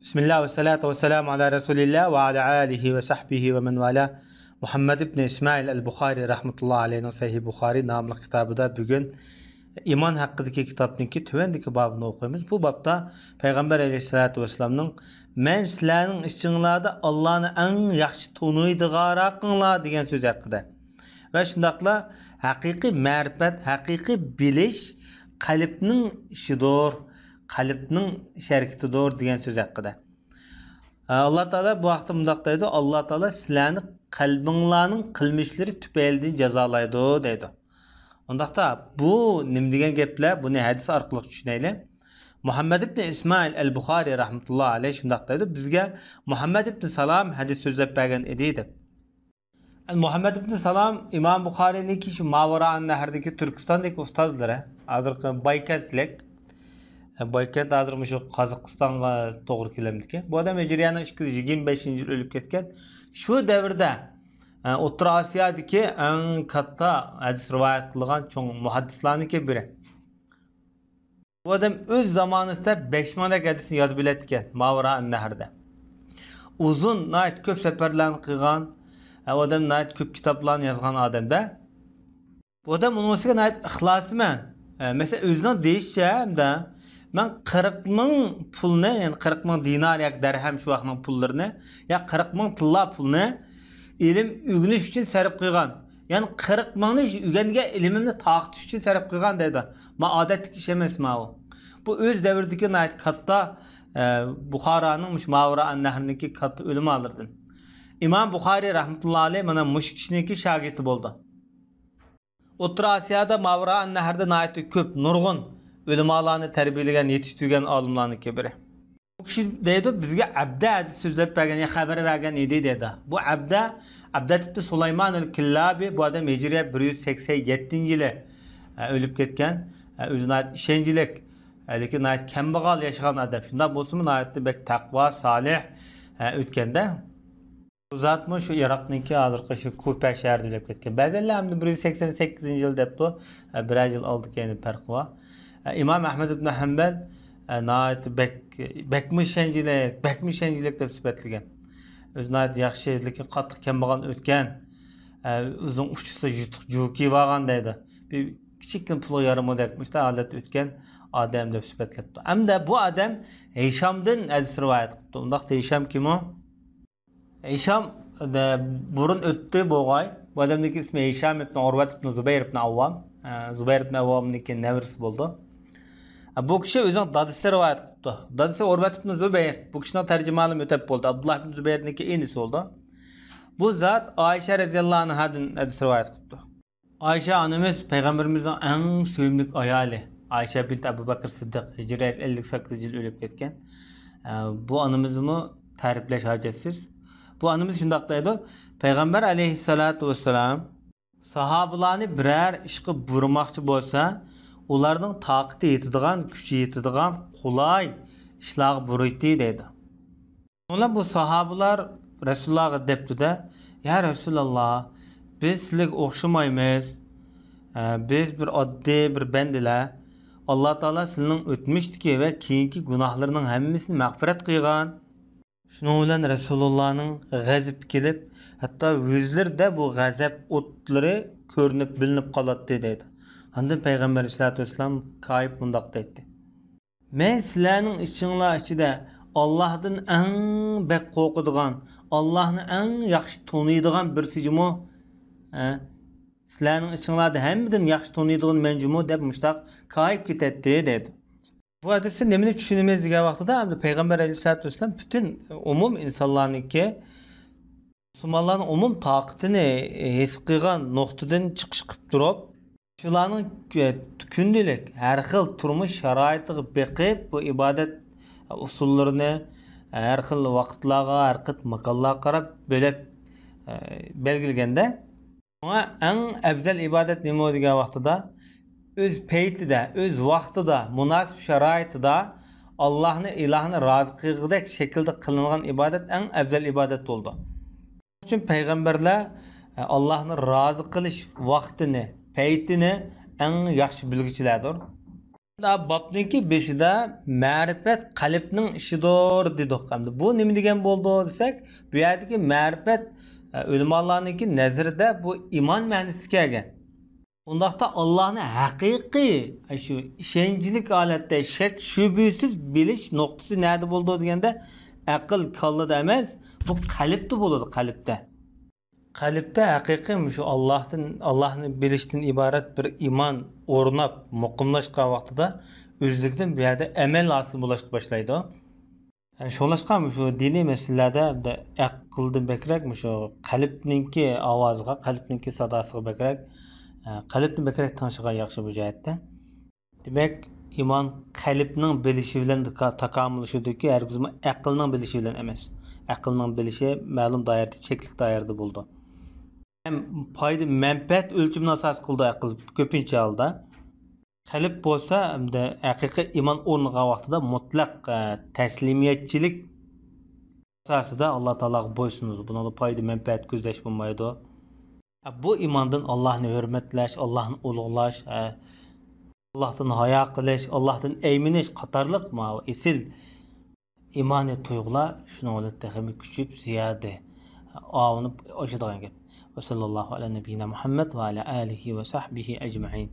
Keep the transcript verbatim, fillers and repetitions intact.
بىسمىللا ۋەسسالاتۇ ۋەسسالامۇ ئالا رەسۇلىللا ۋە ئالا ئالىھى ۋە سەھبىھى ۋە مەن ۋالا. مۇھەممەد ئىبنى ئىسمائىل ئەل بۇخارى رەھمەتۇللا ئەلەيھىنىڭ سەھىھ بۇخارى ناملىق كىتابىدا بۈگۈن ئىمان ھەققىدىكى كىتابنىڭكى تۆۋەندىكى بابىنى ئوقۇيمىز. بۇ بابتا پەيغەمبەر ئەلەيھىسسالاتۇ ۋەسسالامنىڭ «مەن سىلەرنىڭ ئىچىڭلاردا ئاللانى ئەڭ ياخشى تونۇيدىغانراقىڭلار» دېگەن سۆزى ھەققىدە ۋە شۇنداقلا «ھەقىقىي مەرىپەت، ھەقىقىي بىلىش قەلبنىڭ ئىشىدۇر، قەلبنىڭ ئىش ھەرىكىتىدۇر» دېگەن سۆزى ھەققىدە. ئاللا تائالا بۇ ھەقتە مۇنداق دەيدۇ: «ئاللا تائالا سىلەرنى قەلبىڭلارنىڭ قىلمىشلىرى تۈپەيلىدىن جازالايدۇ» دەيدۇ. ئۇنداقتا بۇ نېمە دېگەن گەپلەر؟ بۇنى ھەدىس ئارقىلىق چۈشىنەيلى. مۇھەممەد ئىبنى ئىسمائىل ئەل بۇخارى رەھمەتۇللا ئەلەيھ شۇنداق دەيدۇ: «بىزگە مۇھەممەد ئىبنى سالام ھەدىس سۆزلەپ بەرگەن ئىدى» دەپ. مۇھەممەد ئىبنى سالام ئىمام بۇخارىنىڭكى شۇ ماۋۇرائان نەھردىكى تۈركىستاندىكى ئۇستازلىرى، ھازىرقى بايكەنتلىك. بايكەنت ھازىر مۇشۇ قازاقىستانغا توغرا كېلەمدىكىن. بۇ ئادەم ھىجرىيەنىڭ ئىككى يۈز يىگىرمە بەشىنچى يىلى ئۆلۈپ كەتكەن. شۇ دەۋردە، ئە، ئوتتۇرا ئاسىيادىكى ئەڭ كاتتا ھەدىس رىۋايەت قىلغان چوڭ مۇھەددىسلارنىڭكى بىرى. بۇ ئادەم ئۆز زامانىسىدا بەش مىڭدەك ھەدىسنى ياد بىلەتتىكەن، ماۋۇرائان نەھردە. ئۇزۇن، ناھايىتى كۆپ سەپەرلەرنى قىلغان، ئە، ئۇ ئادەم ناھايىتى كۆپ كىتابلارنى يازغان ئادەمدە. بۇ ئادەم ئۇنىڭ ئۈستىگە ناھايىتى ئىخلاسمەن. ئە، مەسىلەن، ئۆزىنىڭ دېيىشىچە، ھەمدە مەن قىرىق مىڭ پۇلنى، يەنى قىرىق مىڭ دىنار ياكى دەرھەم شۇ ۋاقىتنىڭ پۇللىرىنى، يا قىرىق مىڭ تىللا پۇلنى ئىلىم ئۆگىنىش ئۈچۈن سەرپ قىلغان. يەنى قىرىق مىڭنى ئۆگەنگەن ئىلمىمنى تارقىتىش ئۈچۈن سەرپ قىلغان دەيدۇ. ما ئادەتتىكى ئىش ئەمەس ماۋۇ. بۇ ئۆز دەۋرىدىكى ناھايىتى كاتتا، ئە، بۇخارانىڭ مۇشۇ ماۋۇرائان نەھرنىڭكى كاتتا ئۆلىمالىرىدىن. ئىمام بۇخارىي رەھمەتۇللا ئەلەيھ مانا مۇشۇ كىشىنىڭكى شاگىرتى بولدى. ئوتتۇرا ئاسىيادا ماۋۇرائان نەھردە ناھايىتى كۆپ، نۇرغۇن ئۆلىمالارنى تەربىيەلىگەن، يېتىشتۈرگەن ئالىملارنىڭكى بىرى. بۇ كىشى دەيدۇ، بىزگە ئەبدە ھەدىس سۆزلەپ بەرگەن، يا خەۋەر بەرگەن ئىدى دەيدۇ. بۇ ئەبدە، ئەبدەت ئىبنى سۇلايمان ئەل كىللابى، بۇ ئادەم ھىجرىيە بىر يۈز سەكسەن يەتتىنچى يىلى، ئە، ئۆلۈپ كەتكەن. ئە، ئۆزى ناھايىتى ئىشەنچلىك، ئە، لېكىن ناھايىتى كەمبەغەل ياشىغان ئادەم. شۇنداق بولسىمۇ ناھايىتى بەك تەقۋا، سالىھ، ئە، ئۆتكەندە. بۇ زاتمۇ شۇ ئىراقنىڭكى ھازىرقى شۇ كۇپە شەھىرىدە ئۆلۈپ كەتكەن. بەزەنلەر ئەمدى بىر يۈز سەكسەن سەككىزىنچى يىل دەپتۇ. ئە، بىرەر يىل ئالدى كەينى پەرقى بار. ئە، ئىمام ئەھمەد ئىبن ھەمبەل، ئە، ناھايىتى بەك، بەكمۇ ئىشەنچلىك، بەكمۇ ئىشەنچلىك دەپ سۈپەتلىگەن. ئۆزى ناھايىتى ياخشى، لېكىن قاتتىق كەمبەغال ئۆتكەن. ئە، ئۆزىنىڭ ئۇچىسىدا يۇتۇق جۇۋا كىيىۋالغان دەيدۇ. بىر كىچىككىنە پۇلغا يارىمىدەك مۇشۇنداق ھالەتتە ئۆتكەن ئادەم دەپ سۈپەتلەپتۇ. ئەمدى بۇ ئادەم ھىشامدىن ھەدىس رىۋايەت قىپتۇ. ئۇنداقتا ھىشام كىمۇ؟ ھىشام، دە-، بۇرۇن ئۆتتى بولغاي. بۇ ئادەمنىڭكى ئىسمى ھىشام ئىبن ئۇرۋەت ئىبن زۇبەير ئىبن ئاۋۋام. ئە، زۇبەير ئىبن ئاۋۋامنىڭكى نەۋرىسى بولىدۇ. ئە، بۇ كىشى ئۆزىنىڭ دادىسى رىۋايەت قىپتۇ. دادىسى ئۇرۋەت ئىبن زۇبەير. بۇ كىشىنىڭ تەرجىمىھالىمۇ ئۆتەپ بولدى. ئابدۇللا ئىبن زۇبەيرنىڭكى ئىنىسى بولىدۇ. بۇ زات ئائىشە رەزىياللاھۇ ئەنھادىن ھەدىس رىۋايەت قىپتۇ. ئائىشە ئانىمىز پەيغەمبىرىمىزنىڭ ئەڭ سۆيۈملۈك ئايالى، ئائىشە بىنت ئەبۇ بەكىر سىددىق، ھىجرىيە ئەللىك سەككىزىنچى يىل ئۆلۈپ كەتكەن. ئە، بۇ ئانىمىزنىمۇ تەرىپلەش ھاجەتسىز. بۇ ئانىمىز شۇنداق دەيدۇ، پەيغەمبەر ئەلەيھىسسالاتۇ ۋەسسالام ساھابىلارنى بىرەر ئىشقا بۇيرۇماقچى بولسا، ئۇلارنىڭ تاقىتى يېتىدىغان، كۈچى يېتىدىغان قولاي ئىشلارغا بۇيرۇيتتى دەيدۇ. شۇنىڭ بىلەن بۇ ساھابىلار رەسۇلۇللاھقا دەپتۇ-دە، يا رەسۇلاللا، بىز سىلىگە ئوخشىمايمىز. ئە، بىز بىر ئاددىي بىر بەندىلەر. ئاللا تائالا سىلىنىڭ ئۆتمۈشتىكى ۋە كېيىنكى گۇناھلىرىنىڭ ھەممىسىنى مەغپىرەت قىلغان. شۇنىڭ بىلەن رەسۇلۇللانىڭ غەزىپى كېلىپ، ھەتتا يۈزلىرىدە بۇ غەزەپ ئوتلىرى كۆرۈنۈپ، بىلىنىپ قالاتتى دەيدۇ. ئاندىن پەيغەمبەر ئەلەيھىسسالاتۇ ۋەسسالام كايىپ مۇنداق دەيتتى. مەن سىلەرنىڭ ئىچىڭلار ئىچىدە ئاللاھتىن ئەڭ بەك قورقىدىغان، ئاللاھنى ئەڭ ياخشى تونۇيدىغان بىرسى جۇمۇ؟ ھە؟ سىلەرنىڭ ئىچىڭلاردا ھەممىدىن ياخشى تونۇيدىغىنى مەن جۇمۇ؟ دەپ مۇشتاق كايىپ كېتەتتى دەيدۇ. بۇ ھەدىستىن نېمىنى چۈشىنىمىز دېگەن ۋاقتىدا، ئەمدى پەيغەمبەر ئەلەيھىسسالاتۇ ۋەسسالام پۈتۈن ئومۇم ئىنسانلارنىڭكى مۇسۇلمانلارنىڭ ئومۇم تاقىتىنى ھېس قىلغان نۇقتىدىن چىقىش قىلىپ تۇرۇپ، شۇلارنىڭ كۈ-، كۈندىلىك ھەر خىل تۇرمۇش شارائىتىغا بېقىپ، بۇ ئىبادەت ئۇسۇللىرىنى ھەر خىل ۋاقىتلارغا، ھەر خىل ماكانلارغا قاراپ بۆلەپ، ئە، بەلگىلىگەندە، شۇڭا ئەڭ ئەۋزەل ئىبادەت نېمە دېگەن ۋاقتىدا، ئۆز پەيتىدە، ئۆز ۋاقتىدا، مۇناسىپ شارائىتىدا ئاللاھنى، ئىلاھنى رازى قىلغۇدەك شەكىلدە قىلىنغان ئىبادەت ئەڭ ئەۋزەل ئىبادەت بولىدۇ. شۇنىڭ ئۈچۈن پەيغەمبەرلەر، ئە، ئاللاھنى رازى قىلىش ۋاقتىنى، پەيتىنى ئەڭ ياخشى بىلگۈچىلەردۇر. بابنىڭكى بېشىدا مەرىپەت قەلبنىڭ ئىشىدۇر دېدۇق. ئەمدى بۇ نېمە دېگەن بولىدۇ دېسەك، بۇ يەردىكى مەرىپەت، ئە، ئۆلىمالارنىڭكى نەزىرىدە بۇ ئىمان مەنىسىگە كەلگەن. ئۇنداقتا ئاللاھنى ھەقىقىي، ئە، شۇ ئىشەنچلىك ھالەتتە شەك شۈبھىسىز بىلىش نۇقتىسى نەدە بولىدۇ دېگەندە، ئەقىل، كاللىدا ئەمەس، بۇ قەلبتە بولىدۇ، قەلبتە. قەلبتە ھەقىقىي مۇشۇ ئاللاھتىن، ئاللاھنى بىلىشتىن ئىبارەت بىر ئىمان ئورناپ، مۇقىملاشقان ۋاقتىدا ئۆزلۈكىدىن بۇ يەردە ئەمەل ھاسىل بولۇشقا باشلايدۇ. شۇڭلاشقا مۇشۇ دىنىي مەسىلىلەردە ئەقىلدىن بەكرەك مۇشۇ قەلبنىڭكى ئاۋازىغا، قەلبنىڭكى ساداسىغا بەكرەك، قەلبنى بەكرەك تىڭشىغان ياخشى بۇ جەھەتتە. دېمەك، ئىمان قەلبنىڭ بىلىشى بىلەن تاكا-، تاكامۇللىشىدۇكى، ھەرگىزمۇ ئەقىلنىڭ بىلىشى بىلەن ئەمەس. ئەقىلنىڭ بىلىشى مەلۇم دائىرىدە، چەكلىك دائىرىدە بولىدۇ. ھەم پايدا، مەنپەئەت ئۆلچىمىنى ئاساس قىلىدۇ ئەقىل كۆپىنچە ھالدا. قەلب بولسا، ئەمدى ھەقىقىي ئىمان ئورنىغان ۋاقتىدا مۇتلەق، ئە، تەسلىمىيەتچىلىك ئاساسىدا ئاللا تائالاغا بويسۇنىدۇ. بۇنىڭدا پايدا، مەنپەئەت كۆزلەش بولمايدۇ. بۇ ئىماندىن ئاللاھنى ھۆرمەتلەش، ئاللاھنى ئۇلۇغلاش، ئاللاھتىن ھايا قىلىش، ئاللاھتىن ئەيمىنىش قاتارلىق ماۋۇ ئېسىل ئىمانىي تۇيغۇلار شۇنىڭ بىلەن تېخىمۇ كۈچىيىپ، زىيادە ئاۋۇنۇپ ئاشىدىغان گەپ. وصلى الله على نبينا محمد وعلى آله وصحبه أجمعين.